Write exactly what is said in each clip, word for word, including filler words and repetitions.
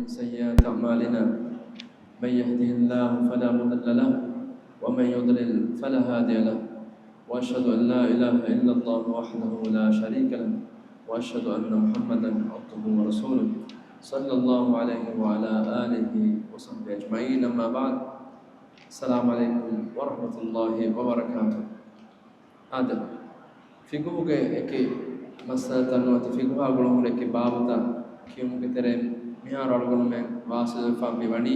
سيئات أعمالنا. من يهده الله فلا مضل له، ومن يضلل فلا هادي له. وأشهد أن لا إله إلا الله وحده لا شريك له، وأشهد أن محمدا عبده ورسوله، صلى الله عليه وعلى آله وصحبه أجمعين. أما بعد، السلام عليكم ورحمة الله وبركاته. އާދެ، ފިޤުހުގެ އެކި މައްސަލަތައް ނުވަތަ ފިޤުހާ ގުޅުންހުރި އެކި ބާބުތައް ކިޔުމުގެ ތެރެއިން މިހާރު އަޅުގަނޑުމެން ވާސިލުވެފާ މި ވަނީ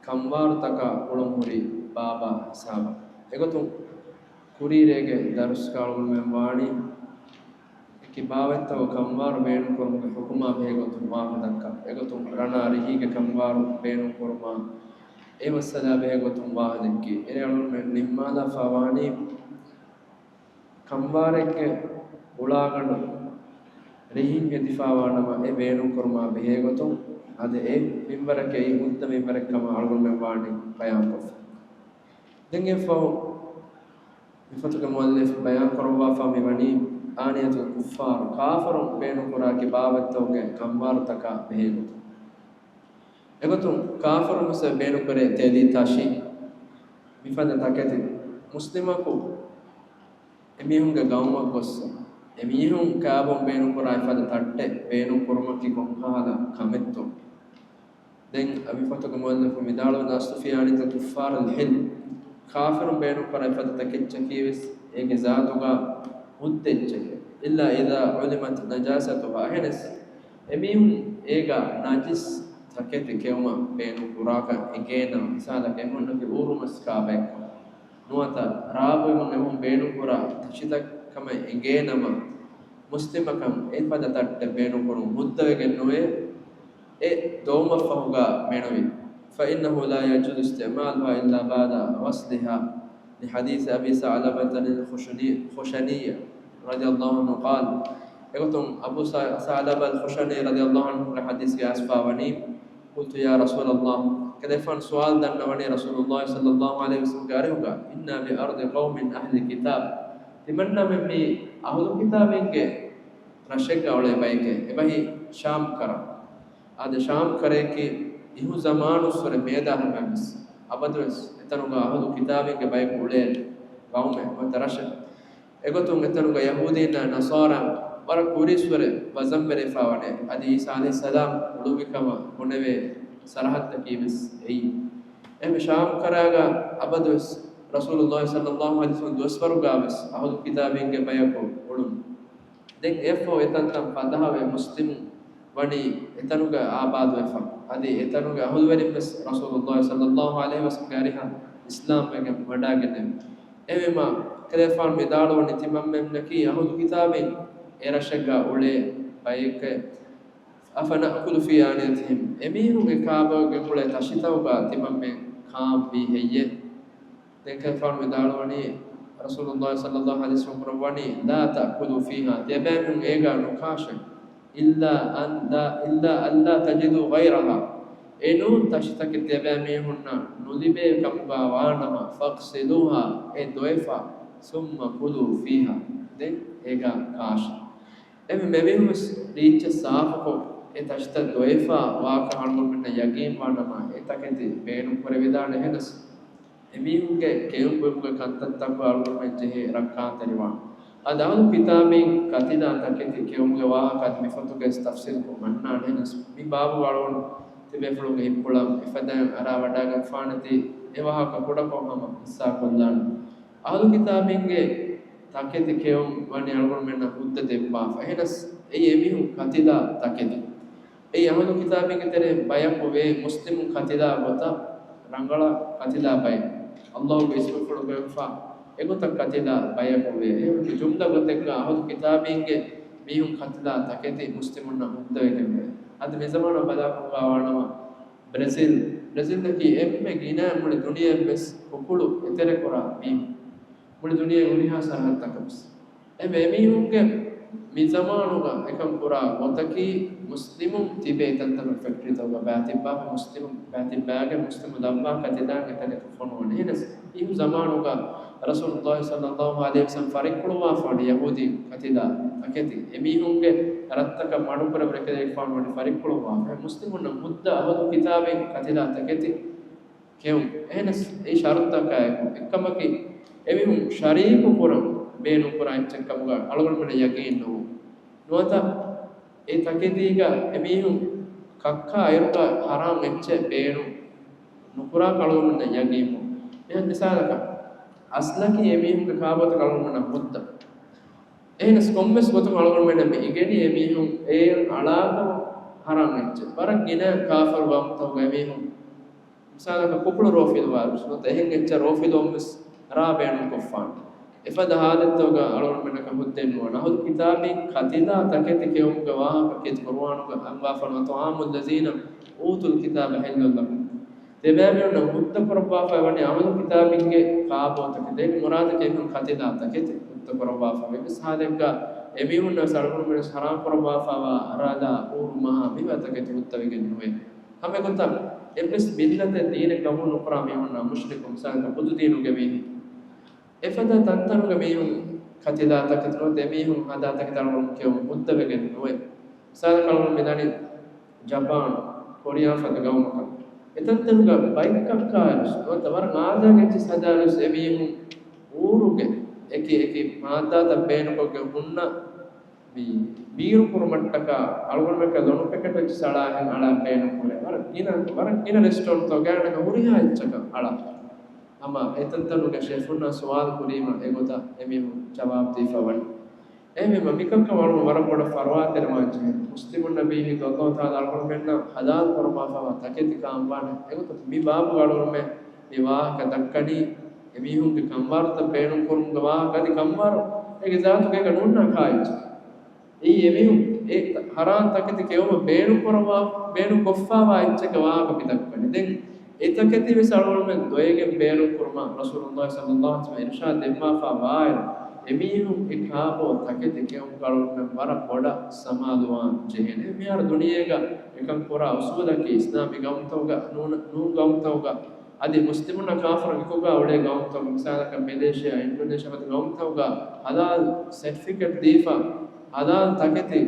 ކަންވާރުތަކާ ގުޅުންހުރި ބާބާ ހިސާބަށް. އެގޮތުން ކުރީރޭގެ ދަރުސްގަ އަޅުގަނޑުމެން ވާނީ އެކި ބާވަތްތަކުގަ ކަންވާރު ބޭނުންކުރުމުގެ ޙުކުމާ ބެހޭގޮތުން ވާހަކަ ދައްކާ. އެގޮތުން ރަނާ ރިހީގެ ކަންވާރު ބޭނުންކުރުމާ އެ މައްސަލާ ބެހޭގޮތުން ވާހަކަ ދެއްކި. އެރޭ އަޅުގަނޑުމެން ނިންމާލާފާ ވާނީ ކަންވާރެއްގެ އުޅާގަނޑު ރިހިން ހެދިފާވާނަމަ އެ ބޭނުންކުރުމާ ބެހޭގޮތުން އަދި އެ މިންވަރަކީ ހުއްދަ މިންވަރެއްކަމަށް އަޅުގަނޑުމެން ވާނީ ބަޔާންކޮށްފަ. ދެން އެއަށްފަހު މިފޮތުގެ މުއައްލިފު ބަޔާންކުރައްވާފާ މިވަނީ އާނިޔަތުލް ކުއްފާރު، ކާފަރުން ބޭނުންކުރާ ކިބާވަތްތަކުގެ ކަންވާރުތަކާ ބެހޭގޮތުން. އެގޮތުން ކާފަރުން ވެސް ބޭނުންކުރޭ ތެލި، ތަށި، މިފަދަ ތަކެތި. މުސްލިމަކު އެމީހުންގެ ގައުމަށް ގޮސް، އެމީހުން ކާބޮން ބޭނުންކުރާ އެފަދަ ތައްޓެއް ބޭނުންކުރުމަކީ ކޮންކަހަލަ ކަމެއްތޯ؟ ދެން މިފޮތުގެ މުއައްލިފު ވިދާޅުވަނީ، އަސްލު ފި އާނިޔަތުލް ކުއްފާރި އަލް ޙިލް، ކާފަރުން ބޭނުންކުރާ އެފަދަ ތަކެއްޗަކީ ވެސް އޭގެ ޒާތުގަ ހުއްދަ އެއްޗެކޭ. إلا إذا علمت نجاستها. އެހެނަސް އެމީހުން އޭގަ ނަޖިސް ތަކެތި ކެއުމަށް ބޭނުން ކުރާކަށް އެނގޭނަމަ، މިސާލަކަށް އެމީހުންނަކީ އޫރުމަސް ކާބައެއްކަމަށް ނުވަތަ ރާބުއިމުން އެމީހުން ބޭނުންކުރާ ތަށިތައް ކަމަށް އެނގޭނަމަ، މުސްލިމަކަށް އެފަދަ ތައްޓެއް ބޭނުންކުރުން ހުއްދަވެގެން ނުވޭ. އެ ދޮވުމަށްފަހުގަ މެނުވީ. فإنه لا يجوز استعمالها إلا بعد غسلها، لحديث أبي ثعلبة الخشني، الخشني رضي الله عنه قال، އެގޮތުން އަބޫ ސަ، ސަޢުލަބަ އަލް ޚުޝަނީ ރަޟިޔަﷲ ޢަންހުގެ ޙަދީޘްގައި އައިސްފާވަނީ، قلت يا رسول الله، ކަލޭގެފާނު ސުވާލު ދަންނަވަނީ ރަސޫލުﷲ ޞައްލަﷲ ޢަލައިހި ވަސައްލަމްގެ އަރިހުގަ، إنا بأرض قوم أهل كتاب، ތިމަންނަމެން މީ އަހުލު ކިތާބީންގެ ރަށެއްގަ އުޅޭ ބައެކޭ. އެބަހީ ޝާމް ކަރަ. އާދެ، ޝާމް ކަރައަކީ އިހު ޒަމާނުއްސުރެ މޭދާ ހަމައަށްވެސް އަބަދުވެސް އެތަނުގަ އަހުލު ކިތާބީންގެ ބަޔަކު އުޅޭ ގައުމެއް ނުވަތަ ރަށެއް. އެގޮތުން އެތަނުގަ ޔަހޫދީންނާ ނަޞާރާ ވަރަށް ކުރީއްސުރެ ވަޒަންވެރިވެފާވަނޭ. އަދި އީސާ ޢަލައިހިއްސަލާމް އުޅުއްވިކަމަށް ބުނެވޭ ސަރަޙައްދަކީ ވެސް އެއީ. އެހެން ޝާމް ކަރައިގަ އަބަދުވެސް ރަސޫލުﷲ ޞައްލަﷲ ޢަލައިހި ވަސައްލަމް ދުވަސްވަރުގަ ވެސް އަހުލު ކިތާބީންގެ ބަޔަކު އުޅުނު. ދެން އެއަށްފަހު އެތަންތަން ފަތަހަވެ މުސްލިމުން ވަނީ އެތަނުގަ އާބާދުވެފަ. އަދި އެތަނުގެ އަހުލުވެރިން ވެސް ރަސޫލުﷲ ޞައްލަﷲ ޢަލައިހި ވަސައްލަމްގެ އަރިހަށް އިސްލާމްވެގެން ވަޑައިގެންނެވި. އެހެންވީމާ، ކަލޭގެފާނު ވިދާޅުވަނީ ތިމަންމެންނަކީ އަހުލު ކިތާބީން އެ ރަށެއްގަ އުޅޭ ބަޔެކޭ. أفنأكل في آنيتهم؟ އެމީހުން އެ ކާބައިގެ އުޅޭ ތަށިތަކުގަ ތިމަންމެން ކާން ވީ ހެއްޔޭ؟ ދެން ކަލޭގެފާނު ވިދާޅުވަނީ، ރަސޫލުﷲ ޞައްލަﷲ ޢަލައިހި ވަސައްލަމް ވަނީ، لا تأكلوا فيها، ތިޔަބައިމީހުން އޭގަ ނުކާށޭ، إلا أن لا، إلا ألا تجدوا غيرها، އެނޫން ތަށިތަކެއް ތިޔަބައިމީހުންނަށް ނުލިބޭ ކަމުގަ ވާނަމަ، فاغسلوها، އެ ދޮވެފަ، ثم كلوا فيها، ދެން އޭގަ ކާށޭ. އެހެންވެ މިމީހުން ވެސް ރީއްޗެއް ސާފުކޮށް، އެ ތަށިތައް ދޮވެފަ ވާކަން އަޅުގަނޑުމެންނަށް ޔަގީންވާނަމަ، އެ ތަކެތި ބޭނުން ކުރެވިދާނެ. އެހެނަސް، އެމީހުންގެ ކެއުން ބުއިމުގެ ކަންތައްތަކުގަ އަޅުގަނޑުމެން ޖެހޭ ރައްކާތެރިވާން. އަދި އަހުލު ކިތާބީން ކަތިލާ ތަކެތި ކެއުމުގެ ވާހަކަ އަދި މި ފޮތުގައި ތަފްސީލުކޮށް ވަންނާނެ. އެހެނަސް، މި ބާބުގަ އަޅުގަނޑު ތިބޭފުޅުންގެ ހިތްޕުޅަށް އެފަދައިން އަރާ ވަޑައިގެންފާނެތީ، އެ ވާހަކަ ކުޑަކޮށް ހަމަ ހިއްސާކޮށްލާނަން. އަހުލު ކިތާބީންގެ ތަކެތި ކެއުން ވަނީ އަޅުގަނޑުމެންނަށް ހުއްދަ ދެއްވާފަ. އެހެނަސް، އެއީ އެމީހުން ކަތިލާ ތަކެތި. އެއީ އަހުލު ކިތާބީންގެ ތެރޭ ބަޔަކު ވޭ މުސްލިމުން ކަތިލާ ގޮތަށް ރަނގަޅަށް ކަތިލާ ބައެއް. އައްލާހުގެ އިސްމުފުޅު ގޮވެފަ އެގޮތަށް ކަތިލާ ބަޔަކު ވޭ. އެހެންވެ ޖުމްލަ ގޮތެއްގަ އަހުލު ކިތާބީންގެ މީހުން ކަތިލާ ތަކެތި މުސްލިމުންނަށް ހުއްދަވެގެންވޭ. އަދި މިޒަމާނަށް ބަލާކަމުގަ ވާނަމަ، ބްރެޒިލް، ބްރެޒިލްއަކީ އެންމެ ގިނަ މުޅި ދުނިޔެއަށްވެސް ކުކުޅު އެތެރެކުރާ މީހުން. މުޅި ދުނިޔެ ހުރިހާ ސަރަހައްދަކަށްވެސް. އެ އެމީހުންގެ މި ޒަމާނުގަ އެކަން ކުރާ ގޮތަކީ، މުސްލިމުން ތިބޭ ތަންތަނު ފެކްޓްރީތަކުގަ ބައިތިއްބާފަ، މުސްލިމުން ބައިތިއްބާގެން މުސްލިމު ލައްވާ ކަތިލާން އެތަނެއް ފޮނުވަނީ. އެހެނަސް، އިހު ޒަމާނުގަ ރަސޫލުﷲ ޞައްލަﷲ ޢަލައިހި ވަސައްލަމަ ފަރިއްކުޅުވާފަ ވަނީ ޔަހޫދީ ކަތިލާ ތަކެތި. އެމީހުންގެ ރަށްތަކަށް މަޑުކުރެވި ރެކެދެވިފާނު ވަނީ ފަރިއްކުޅުވާފަ. މުސްލިމުންނަށް ހުއްދަ އަހުލު ކިތާބެއް ކަތިލާ ތަކެތި ކެއުން. އެހެނަސް އެ ޝަރުތަކާއެކު އެއްކަމަކީ، އެމީހުން ޝަރީކު ކުރަން ބޭނުންކުރާ އެއްޗެއްކަމުގަ އަޅުގަނޑުމެންނަށް ޔަގީން ނުވުން. ނުވަތަ އެ ތަކެތީގަ އެމީހުން ކައްކާ އިރުގަ ހަރާމް އެއްޗެއް ބޭނުން ނުކުރާކަށް އަޅުގަނޑުމެންނަށް ޔަގީން ނުވުން. މިހާ މިސާލަކަށް، އަސްލަކީ އެމީހުންގެ ކާބޯތަކަށް އަޅުގަނޑުމެންނަށް ހުއްދަ. އެހެނަސް ކޮންމެސް ގޮތުން އަޅުގަނޑުމެންނަށް މި އިނގެނީ އެމީހުން އޭރުން އަޅާކަމަށް ހަރާމް އެއްޗެއް. ވަރަށް ގިނަ ކާފަރު ގައުމުތަކުގަ އެމީހުން މިސާލަކަށް ކުކުޅު ރޯފިލުވާ ނުވަތަ އެހެން އެއްޗެއް ރޯފިލުވަން ވެސް ރާ ބޭނުންކޮށްފާނެ. އެފަދަ ހާލަތްތަކުގަ އަޅުގަނޑުމެންނަކަށް ހުއްދައެއް ނުވާނެ. އަހުލު ކިތާބީން ކަތިލާ ތަކެތި ކެއުމުގެ ވާހަކަ ކީރިތި ޤުރުއާނުގަ އަންގާފާނު، وطعام الذين أوتوا الكتاب حل لكم. ތިޔަބައިމީހުންނަށް ހުއްދަ ކުރައްވާފައި ވަނީ އަހުލު ކިތާބީންގެ ކާބޯތަކެއް. ދެން މުރާދަކީ އެމީހުން ކަތިލާ ތަކެތި ހުއްދަ ކުރައްވާފަ. އެއްވެސް ހާލެއްގަ އެމީހުންނަށް ވެސް އަޅުގަނޑުމެން ވެސް ހަރާމް ކުރައްވާފައިވާ ރަލާ އޫރު މަހާ މިވާ ތަކެތި ހުއްދަވެގެން ނުވޭ. ހަމަ އެގޮތަށް އެއްވެސް މިއްލަތެއް ދީނެއް ގަބޫލު ނުކުރާ މީހުންނާ މުޝްރިކު، މިސާލަކަށް ބުދު ދީނުގެ މީހުން އެފަދަ ތަންތަނުގެ މީހުން ކަތިލާ ތަކެތި ނުވަތަ އެމީހުން ހަދާ ތަކެތި އަޅުގަނޑު ކެއުން ހުއްދަވެގެން ނުވޭ. މިސާލަކަށް އަޅުގަނޑު މިދަނީ ޖަޕާން، ކޮރިޔާ ފަދަ ގައުމަކަށް. އެތަންތަނުގަ ބައެއް ކައްކާއިރުސް ނުވަތަ ވަރަށް އާދައިގެ އެއްޗެއް ހަދާއިރުސް އެމީހުން އޫރުގެ އެކި އެކި މާއްދާތައް ބޭނުކޮށްގެން ހުންނަ މި ބީރު ކުރުމަށްޓަކާ އަޅުގަނޑުމެންނަކަށް ލޮނު ޕެކެޓް އެއްޗިސް އަޅާހެން އަޅާ ބޭނުން ކުރޭ. ވަރަށް ގިނަ، ވަރަށް ގިނަ ރެސްޓޯރެންޓްތައް ގާތްގަނޑަކަށް ހުރިހާ އެއްޗަކަށް އަޅާ. ހަމަ އެތަންތަނުގެ ޝެފުންނާ ސުވާލު ކުރީމަ އެގޮތަށް އެމީހުން ޖަވާބު ދީފަ ވަނީ. އެހެންވީމަ މިކަންކަން އަޅުގަނޑު ވަރަށް ބޮޑަށް ފަރުވާތެރިވާން ޖެހޭ. މުސްލިމުންނަށް ވީހި ﷲ ތަޢާލާ އަޅުގަނޑުމެންނަށް ޙަލާލު ކުރައްވާފައިވާ ތަކެތި ކާންވާނެ. އެގޮތަށް މި ބާބުގަ އަޅުގަނޑުމެން މި ވާހަކަ ދައްކަނީ އެމީހުންގެ ކަންވާރުތައް ބޭނުން ކުރުމުގެ ވާހަކަ. އަދި ކަންވާރު އޭގެ ޒާތުގަ އޭގަ ނޫންނާ ކާއެއްޗެއް. އެއީ އެމީހުން އެ ހަރާން ތަކެތި ކެއުމަށް ބޭނުން ކުރައްވާ، ބޭނުން ކޮށްފައިވާ އެއްޗެއްގެ ވާހަކަ މި ދައްކަނީ. ދެން އެ ތަކެތި ވެސް އަޅުގަނޑުމެން ދޮވެގެން ބޭނުން ކުރުމަށް ރަސޫލުﷲ ޞައްލަﷲ ޢަލައިހި ވަސައްލަމަ އިރުޝާދު ދެއްވާފަ ވާއިރު، އެމީހުން އެ ކާބޯ ތަކެތި ކެއުމުގަ އަޅުގަނޑުމެން ވަރަށް ބޮޑަށް ސަމާލުވާން ޖެހޭނެ. މިހާރު ދުނިޔޭގަ އެކަން ކުރާ އުސޫލަކީ އިސްލާމީ ގައުމުތަކުގަ ނޫން، ނޫން ގައުމުތަކުގަ އަދި މުސްލިމުންނަށް ކާފަރުން އެކުގަ އުޅޭ ގައުމުތައް، މިސާލަކަށް މެލޭޝިއާ، އިންޑޮނޭޝިއާ ވަތަ ގައުމުތަކުގަ ހަލާލް ސެޓްފިކެޓް ދީފަ، ހަލާލް ތަކެތި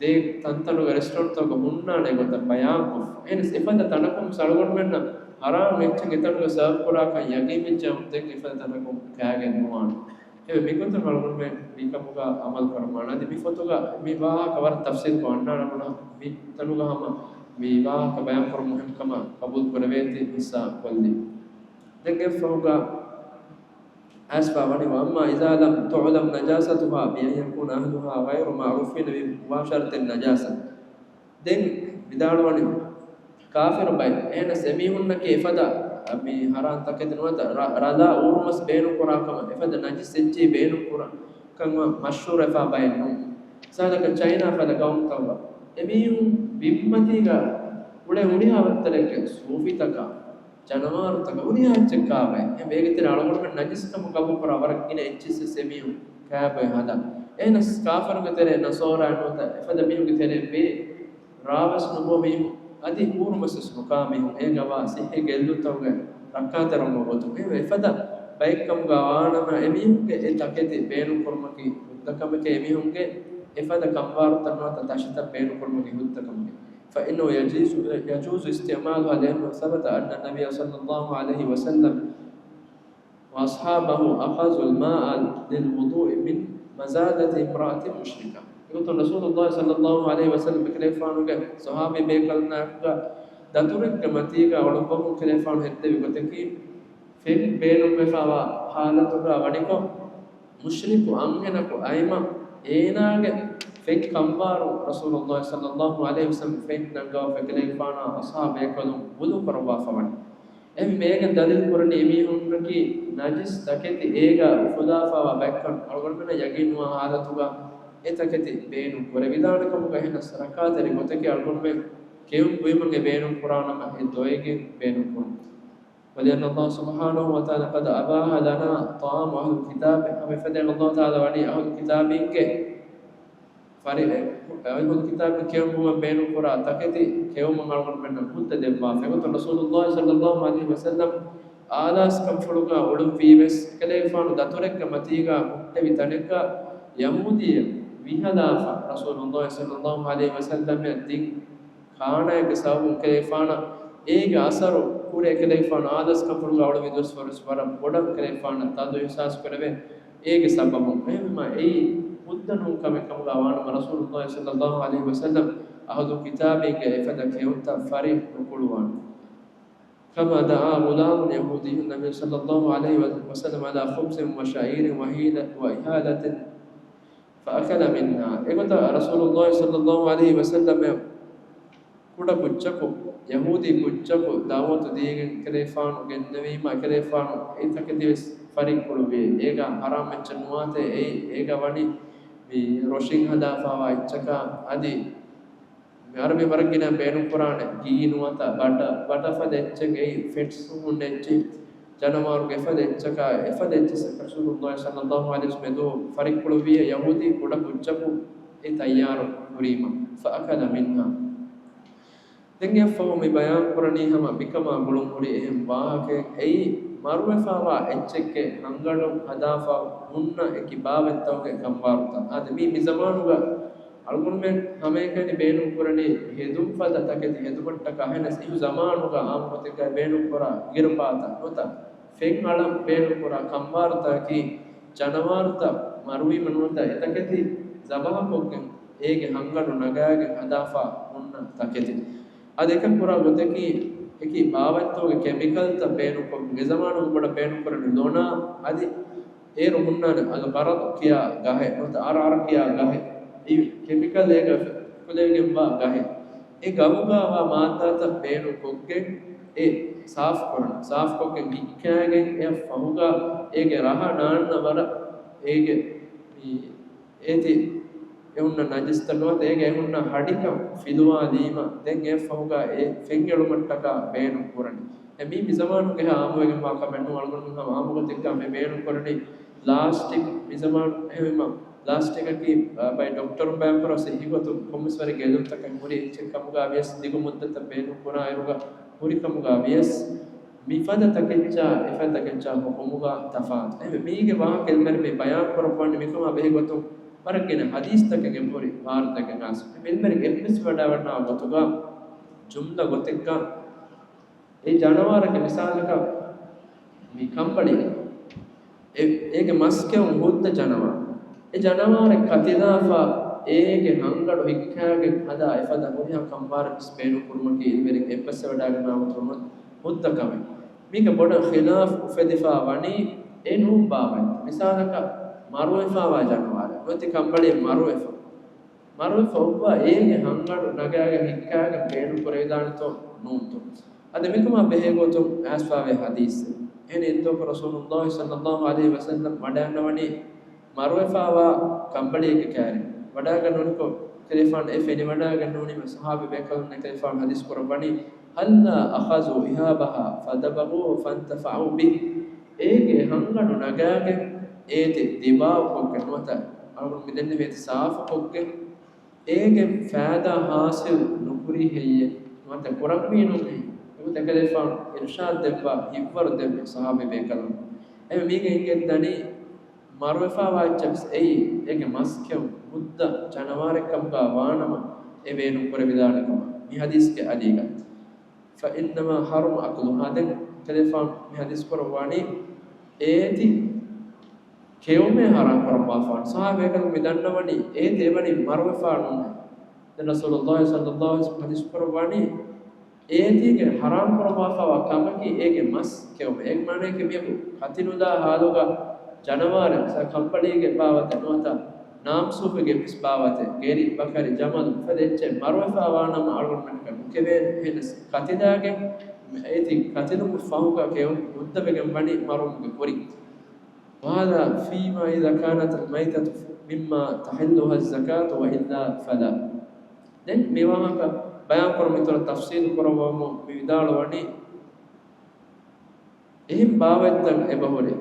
ދޭ ތަންތަނުގެ ރެސްޓޯރެންޓްތަކުގަ ހުންނާނެ ގޮތަށް ބަޔާންކޮށްފަ. އެހެނަސް އެފަދަ ތަނަކުން އަޅުގަނޑުމެންނަށް ހަރާމް އެއްޗެއް އެތަނުގަ ސާވް ކުރާކަން ޔަގީންވެއްޖެ އަމު ދެން އެފަދަ ތަނަކުން ކާގެން ނުވާނެ. އެހެންވެ މިގޮތުން އަޅުގަނޑުމެން މިކަމުގަ އަމަލު ކުރަމާނެ. އަދި މި ފޮތުގަ މި ވާހަކަ ވަރަށް ތަފްސީލްކޮށް އަންނާނެ ބުނާ މި ތަނުގަ ހަމަ މި ވާހަކަ ބަޔާންކުރުން މުހިންމުކަމަށް ޤަބޫލު ކުރެވޭތީ ހިއްސާ ކޮށްލީ. ދެން އެއަށްފަހުގަ އައިސްފާ ވަނީ، وأما إذا لم تعلم نجاستها بأن يكون أهلها غير معروفين بمباشرة النجاسة. ދެން ވިދާޅުވަނީ، ކާފިރު ބައެއް، އެހެނަސް އެމީހުންނަކީ އެފަދަ މި ހަރާން ތަކެތި ނުވަތަ ރަ-، ރަލާ އޫރުމަސް ބޭނުން ކުރާ ކަމަށް، އެފަދަ ނަޖިސް އެއްޗެއް ބޭނުން ކުރާ ކަމަށް މަޝްހޫރުވެފާ ބައެއް ނޫން. މިސާލަކަށް ޗައިނާ ފަދަ ގައުމުތަކުގަ އެމީހުން ބިންމަތީގަ އުޅޭ ހުރިހާ ވައްތަރެއްގެ ސޫފިތަކާ، ޖަނަވާރުތަކާ ހުރިހާ އެއްޗެއް ކާބައި. އެ ބޭގެ ތެރެ އަޅުގަނޑުމެން ނަޖިސްކަމަށް ގަބޫލުކުރާ ވަރަށް ގިނަ އެއްޗިސް ވެސް އެމީހުން ކާބައި ހަދާ. އެހެނަސް ކާފަރުންގެ ތެރޭ ނަޞާރާ ނުވަތަ އެފަދަ މީހުންގެ ތެރޭ ބޭ ރާވެސް ނުބޯ މީހުން އަދި އޫރުމަސްވެސް ނުކާ މީހުން އޭގަވާ ސިއްހީ ގެއްލުންތަކުގެ ރައްކާތެރިވުމުގެ ގޮތުން. އެ އެފަދަ ބައެއްކަމުގަ ވާނަމަ އެމީހުންގެ އެ ތަކެތި ބޭނުން ކުރުމަކީ ހުއްދަ ކަމެކޭ. އެމީހުންގެ އެފަދަ ކަންވާރުތައް ނުވަތަ ތަށިތައް ބޭނުން ކުރުމަކީ ހުއްދަ ކަމެކޭ. فإنه يجوز، يجوز استعمالها لأنه ثبت أن النبي صلى الله عليه وسلم وأصحابه أخذوا الماء للوضوء من مزادة امرأة مشركة. އެގޮތުން ރަސޫލުﷲ ޞައްލަﷲ ޢަލައިހި ވަސައްލަމަ ކަލޭފާނުގެ ޞަޙާބީ ބޭކަލުންނާއެކުގަ ދަތުރެއްގެ މަތީގަ އޮޅުއްވަމުން ކަލޭފާނު ހެއްދެވި ގޮތަކީ، ފެން ބޭނުންވެފައިވާ ޙާލަތުގަ ވަނިކޮށް، މުޝްރިކު އަންހެނަކު އައިމަ އޭނާގެ ފެން ކަންވާރު ރަސޫލުﷲ ޞައްލަﷲ ޢަލައިހި ވަސައްލަމަ ފެން ނަންގަވާފަ ކަލޭފާނާ އަޞްޙާބު ބޭކަލުން ވުޟޫ ކުރައްވާފަ ވަނީ. އެހެން މޭގެން ދަލީލު ކުރަނީ އެމީހުންނަކީ ނަޖިސް ތަކެތި އޭގަ އުފުލާފައިވާ ބައެއްކަން އަޅުގަނޑުމެންނަށް ޔަގީންވާ ޙާލަތުގަ އެ ތަކެތި ބޭނުން ކުރެވިދާނެ ކަމުގަ. އެހެނަސް ރައްކާތެރި ގޮތަކީ އަޅުގަނޑުމެން ކެއުން ކުރީމަ އެ ބޭނުން ކުރާނަމަ އެ ދޮވެގެން ބޭނުން ކުރުން. ولأن الله سبحانه وتعالى قد أباح لنا طعام أهل الكتاب، ހަމަ އެފަދައިން ﷲ ތަޢާލާ ވަނީ އަހުލު ކިތާބީންގެ ފަރި-، އަހުލު ކިތާބީން ކެއުމުން ބޭނުން ކުރާ ތަކެތި ކެއުމަށް އަޅުގަނޑުމެންނަށް ހުއްދަ ދެއްވާފަ. އެގޮތުން ރަސޫލުﷲ ޞައްލަﷲ ޢަލައިހި ވަސައްލަމަ އާލާސްކަންފުޅުގަ އުޅުއްވީވެސް، އެކަލޭގެފާނު ދަތުރެއްގެ މަތީގަ ހުއްޓެވި ތަނެއްގަ ޔަހޫދީއެއް ވިހަލާފަ، ރަސޫލުﷲ ޞައްލަﷲ ޢަލައިހި ވަސައްލަމައަށް ދިން ކާނާއެއްގެ ސަބަބުން އެކަލޭގެފާނަށް އޭގެ އަސަރު ހުރެ، އެކަލޭގެފާނު އާލާސްކަންފުޅުގަ އުޅެވި ދުވަސްވަރުވެސް ވަރަށް ބޮޑަށް އެކަލޭގެފާނަށް ތަންދު އިޙްސާސް ކުރެވޭ އޭގެ ސަބަބުން. އެހެންވީމަ އެއީ ހުއްދަ ނޫން ކަމެއް ކަމުގަ ވާނަމަ، ރަސޫލުﷲ ޞައްލަﷲ ޢަލައިހި ވަސައްލަމަ އަހުލު ކިތާބީންގެ އެފަދަ ކެއުންތައް ފަރި ނުކުޅުވާނެ. كما دعا غلام يهودي النبي صلى الله عليه وسلم على خبز وشعير وهيلة، وهالة، فأكل منها. އެގޮތަށް ރަސޫލުﷲ ޞައްލަﷲ ޢަލައިހި ވަސައްލަމަ ކުޑަ ކުއްޖަކު، ޔަހޫދީ ކުއްޖަކު ދަޢުވަތު ދީގެން އެކަލޭގެފާނު ގެންނެވީމަ، އެކަލޭގެފާނު އެތަކެތިވެސް ފަރި ކުޅުއްވި. އޭގަ ޙަރާމް އެއްޗެއް ނުވާތޭ އެއީ، އޭގަ ވަނީ މި ރޮށިން ހަދާފަވާ އެއްޗަކާ އަދި މި އަރަބި ވަރަށް ގިނަ ބޭނުން ކުރާނެ ގީ ނުވަތަ ބަޓަ، ބަޓަ ފަދަ އެއްޗެއް އެއީ، ފެޓްސް ހުންނަ އެއްޗެއް، ޖަނަވާރުގެ އެފަދަ އެއްޗަކާ، އެފަދަ އެއްޗެއް ރަސޫލުﷲ ޞައްލަﷲ ޢަލައިހި ވަސައްލަމަ މެދު ފަރިކުޅުއްވިއޭ ޔަހޫދީ ކުޑަ ކުއްޖަކު އެ ތައްޔާރު ކުރީމަ. فأكل منها. ދެން އެއަށްފަހު މި ބަޔާން ކުރަނީ ހަމަ މިކަމާ ގުޅުން ހުރި އެހެން ވާހަކައެއް. އެއީ، މަރުވެފާވާ އެއްޗެއްގެ ހަންގަނޑު ހަދާފަ ހުންނަ އެކި ބާވަތްތަކުގެ ކަނބާރުތައް. އާދެ، މީ މި ޒަމާނުގަ އަޅުގަނޑުމެން ހަމައެކަނި ބޭނުންކުރަނީ ހެދުން ފަދަ ތަކެތި ހެދުމަށްޓަކާ. އެހެނަސް އިހު ޒަމާނުގަ އާންމު ގޮތެއްގައި ބޭނުންކުރާ ގިރުބާތައް ނުވަތަ ފެން އަޅަން ބޭނުންކުރާ ކަނބާރުތަކަކީ، ޖަނަވާރުތައް މަރުވީމަ ނުވަތަ އެތަކެތި ޒަބަޙަކޮށްގެން އޭގެ ހަންގަނޑު ނަގާގެން ހަދާފަ ހުންނަ ތަކެތި. އަދި އެކަން ކުރާ ގޮތަކީ، އެކި ބާވަތްތަކުގެ ކެމިކަލްތައް ބޭނުންކޮށްގެން. އެ ޒަމާނުގަ ބޮޑަށް ބޭނުންކުރަނީ ލޮނާ އަދި އޭރު ހުންނާނެ އަލްޣަރަޟް ކިޔާ ގަހެއް ނުވަތަ އަރްއަރް ކިޔާ ގަހެއް. އެ ކެމިކަލް އޭގަ އުފުލެވިގެންވާ ގަހެއް. އެ ގަހުގަ ވާ މާއްދާތައް ބޭނުންކޮށްގެން އެ ސާފުކުރަން. ސާފުކޮށްގެން ވިއްކާގެން އެއަށް ފަހުގަ އޭގެ ރަހަ ނާންނަ ވަރަށް އޭގެ މި އޭތި އެ ހުންނަ ނަޖިސްތައް ނުވަތަ އޭގެ އެ ހުންނަ ހަޑިކަން ފިލުވާލީމަ، ދެން އެއަށްފަހުގަ އެ ފެން އެޅުމަށްޓަކާ ބޭނުން ކުރަނީ. އެ މީ މި ޒަމާނުގެ ހާ އާންމުވެގެންވާ ކަމެއް ނޫން. އަޅުގަނޑުމެން ހަމަ އާންމުގޮތެއްގަ މި ބޭނުން ކުރަނީ ލާސްޓިކް. މި ޒަމާނު އެހެންވީމަ، ލާސްޓިކަކީ، އަ، ބައެއް ޑޮކްޓަރުން ބަޔާންކުރާ ޞިއްޙީ ގޮތުން ކޮންމެސް ވަރެއްގެ އެލުންތަކަށް ހުރި އެއްޗެއް ކަމުގަ ވިޔަސް، ދިގު މުއްދަތަށް ބޭނުން ކުރާ އިރުގަ ހުރި ކަމުގަ ވިޔަސް، މިފަދަ ތަކެއްޗާ އެފަދަ ތަކެއްޗާ ހުކުމުގަ ތަފާތު. އެހެންވެ، މީގެ ވާހަކަ އިލްމުވެރިން މި ބަޔާން ކުރައްވަނީ މިކަމާ ބެހޭ ގޮތުން ވަރަށް ގިނަ ޙަދީޘްތަކެއް އެބަހުރި ވާރިދުވެގެން އައިސް. އިލްމުވެރިން އެއްވެސް ވަޑައިގަންނާ ގޮތުގަ ޖުމްލަ ގޮތެއްގަ އެ ޖަނަވާރެއްގެ މިސާލަކަށް މި ކަނބަޅި އެ، އޭގެ މަސް ކެއުން ހުއްދަ ޖަނަވާރު. އެ ޖަނަވާރެއް ކަތިލާފަ އޭގެ ހަންގަނޑު ހިއްކާގެން ހަދާ އެފަދަ ހުރިހާ ކަނބާރެއް ވެސް ބޭނުން ކުރުމަކީ އިލްމުވެރިން އެއްވެސް ވަޑައިގަންނާ ގޮތުން ހުއްދަ ކަމެއް. މީގެ ބޮޑަށް ޚިލާފު އުފެދިފަ ވަނީ އެ ނޫން ބާވަތް. މިސާލަކަށް މަރުވެފަވާ ޖަނަވާރެއް ނުވަތަ ކަނބަޅި މަރުވެފަ. މަރުވެފަ އޮއްވާ އޭގެ ހަންގަނޑު ނަގާގެން ހިއްކާގެން ބޭނުން ކުރެވިދާނެތޯ ނޫންތޯ؟ އަދި މިކަމާ ބެހޭ ގޮތުން އައިސްފަވޭ ޙަދީޘެއް. އެހެން އިންދޯކޮށް ރަސޫލުﷲ ޞައްލަﷲ ޢަލައިހި ވަސައްލަމަ ވަޑައިގަންނަވަނީ މަރުވެފަވާ ކަނބަޅިއެއްގެ ކާރި. ވަޑައިގަންނަވަނިކޮށް އެކަލޭގެފާނު އެ ފެނިވަޑައިގަންނަވަނީމަ ޞަޙާބީ ބޭކަލުންނަށް އެކަލޭގެފާނު ޙަދީޘް ކުރައްވަނީ، هلا أخذوا إهابها فدبغوه فانتفعوا به. އޭގެ ހަންގަނޑު ނަގާގެން އޭތި ދިބާވުކޮށްގެން ނުވަތަ އަޅުގަނޑު މިދެންނެވި އޭތި ސާފުކޮށްގެން އޭގެން ފައިދާ ޙާޞިލް ނުކުރީ ހެއްޔެވެ؟ ނުވަތަ ކުރަންވީ ނޫން ހެއްޔެވެ؟ އެގޮތަށް އެކަލޭގެފާނު އިރުޝާދު ދެއްވާ ހިތްވަރު ދެއްވި ޞަޙާބީ ބޭކަލުން. އެހެންވެ މީގެ އިނގެންދަނީ މަރުވެފަވާ އެއްޗެއް ވެސް އެއީ އޭގެ މަސް ކެއުން ހުއްދަ ޖަނަވާރެއް ކަމުގަ ވާނަމަ އެ ބޭނުން ކުރެވިދާނެ ކަމަށް މި ޙަދީޘްގެ އަލީގަ. فإنما حرم أكلها. ދެން އެކަލޭގެފާނު މި ޙަދީޘް ކުރައްވާނީ އޭތި ކެއުމޭ ޙަރާމް ކުރައްވާފާނެ. ޞަޙާބީ ބޭކަލުން މި ދަންނަވަނީ އޭތި އެވަނީ މަރުވެފާ ނޫން. ދެން ރަސޫލުﷲ ޞައްލަﷲ ޢަލައިހި ވަސައްލަމަ ޙަދީޘް ކުރައްވާނީ އޭތީގެ ޙަރާމް ކުރައްވާފައިވާ ކަމަކީ އޭގެ މަސް ކެއުމެއް. އޭގެ މާނައަކީ މިއަދު ކަތިލުލާ ޙާލުގަ ޖަނަވާރެއް، މިސާލަކަށް ކަނބަޅީގެ ބާވަތެއް ނުވަތަ ނާމްސޫފެއްގެ ވެސް ބާވަތެއް، ގެރި، ބަކަރި، ޖަމަލު، މިފަދަ އެއްޗެއް މަރުވެފައިވާނަމަ އަޅުގަނޑުމެންނަކަށް ނުކެވޭނެ. އެހެނަސް ކަތިލާގެން އޭތި ކަތިލުމަށް ފަހުގަ ކެއުން ހުއްދަވެގެން ވަނީ މަރުވުމުގެ ކުރިން. وهذا فيما إذا كانت الميتة مما تحلها الزكاة وإلا فلا. ދެން މި ވާހަކަ ބަޔާން ކުރަމުން އިތުރަށް ތަފްޞީލު ކުރައްވަމުން މި ވިދާޅުވަނީ، އެހެން ބާވަތްތައް އެބަހުރި.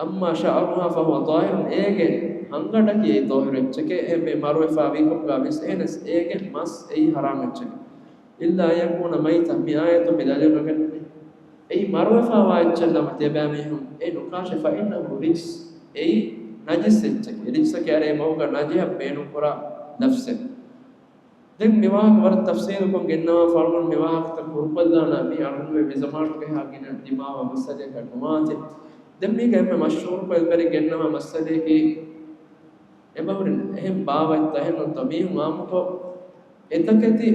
أما شعرها فهو طاهر، އޭގެ ހަންގަނޑަކީ އެއީ ޠާހިރު އެއްޗެކޭ، އެހެންވެ މަރުވެފަ ވީކޮށްގަ ވިޔަސް އެހެނަސް އޭގެ މަސް އެއީ ޙަރާމް އެއްޗެކޭ. إلا أن يكون ميتا، މި އާޔަތުން މި ދަލީލު ނެގެންނެވި. އެއީ މަރުވެފާވާ އެއްޗެއް ނަމަ، ތިޔަބައިމީހުން އެ ނުކާށެ، فإنه رجس، އެއީ ނަޖިސް އެއްޗެކޭ. ރިޖްސަކީ އަރޭ މަގުގަ ނަޖިހަށް ބޭނުންކުރާ ލަފްޒެއް. ދެން މިވާހަކަ ވަރަށް ތަފްސީލުކޮށް ގެންނަވާ ފަޅުގަނޑު މިވާހަކަތައް ކުރުކޮށްލާނަ މި އަޅުގަނޑުގެ މިޒަމާނުގެ ހާ ގިނަ ދިމާވާ މައްސަލައަކަށް ނުވާތީ. ދެން މީގަ އެންމެ މަޝްހޫރުކޮށް އެއްވެރި ގެންނަވާ މައްސަލައަކީ، އެބަހުރި އެހެން ބާވަތްތައް އެހެން ނޫންތޯ މީހުން އާއްމުކޮށް އެތަކެތި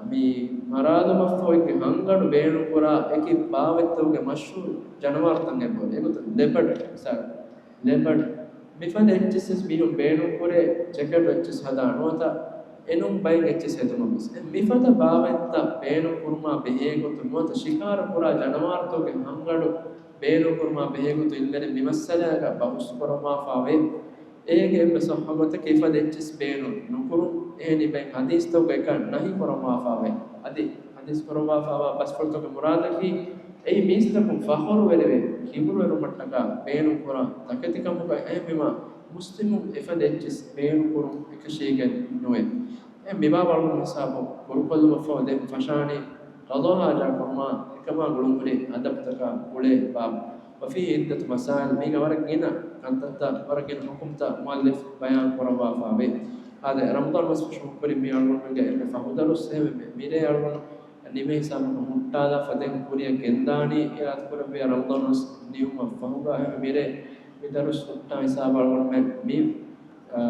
މި މަރާލުމަށްފަހު އެކި ހަންގަނޑު ބޭނުންކުރާ އެކި ބާވަތްތަކުގެ މަޝްހޫރު ޖަނަވާރުތައް އެބަހުރި. އެގޮތުން ލެބަޑް، މިސާލު، ލެބަޑް މިފަދަ އެއްޗިސް ވެސް މީހުން ބޭނުންކުރޭ، ޖެކެޓް އެއްޗިސް ހަދާ ނުވަތަ އެނޫން ބައެއް އެއްޗިސް ހެދުމަށް ވެސް. މިފަދަ ބާވަތްތައް ބޭނުންކުރުމާ ބެހޭގޮތުން ނުވަތަ ޝިކާރަ ކުރާ ޖަނަވާރުތަކުގެ ހަންގަނޑު ބޭނުންކުރުމާ ބެހޭގޮތުން އިންވެރިން މިމައްސަލައަކަށް ބަހުސް ކުރައްވާފާވޭ. އޭގެ އެންމެ ޞައްޙަ ގޮތަކީ ފަދަ އެއްޗިސް ބޭނުން ނުކުރުން. އެހެނީ ބައެއް ޙަދީޘްތަކުގަ އެކަން ނަހީ ކުރައްވާފާވޭ. އަދި ޙަދީޘް ކުރައްވާފާވާ ބަސްފުޅުތަކުގެ މުރާދަކީ އެއީ މީސްތަކުން ފަޚުރުވެރިވެ ކިބުރުވެރުމަށްޓަކާ ބޭނުންކުރާ ތަކެތިކަމުގަ. އެހެންވީމާ މުސްލިމުން އެފަދަ އެއްޗިސް ބޭނުންކުރުން އެކަށީގެން ނުވޭ. އެ މިބާ ވަޅުގެ ހިސާބު ކުރުކޮށްލުމަށްފަހު ދެން ފަށާނީ ޤަޟާ ޙާޖާ ކުރުމާ އެކަމާ ގުޅުންހުރި އަދަބުތަކާ ގުޅޭ ބާބު. وفيه عدة مسائل، މީގަ ވަރަށް ގިނަ ކަންތައްތައް، ވަރަށް ގިނަ ޙުކުމްތައް މުއައްލިފް ބަޔާން ކުރައްވާފާވޭ. އާދެ، ރަމަޟާން މަސް ފެށުމުގެ ކުރިން މި އަޅުގަނޑުމެންގެ އެންމެ ފަހު ދަރުސް އެހެންވެ، މިރޭ އަޅުގަނޑު ނިމޭ ހިސާބަކަށް ހުއްޓާލާފަ ދެން ކުރިއަށް ގެންދާނީ އިރާދަކުރެއްވިޔާ ރަމަޟާން މަސް ނިމުމަށް ފަހުގަ. އެހެންވެ، މިރޭ މި ދަރުސް ހުއްޓާ ހިސާބަށް އަޅުގަނޑުމެން މި އާ،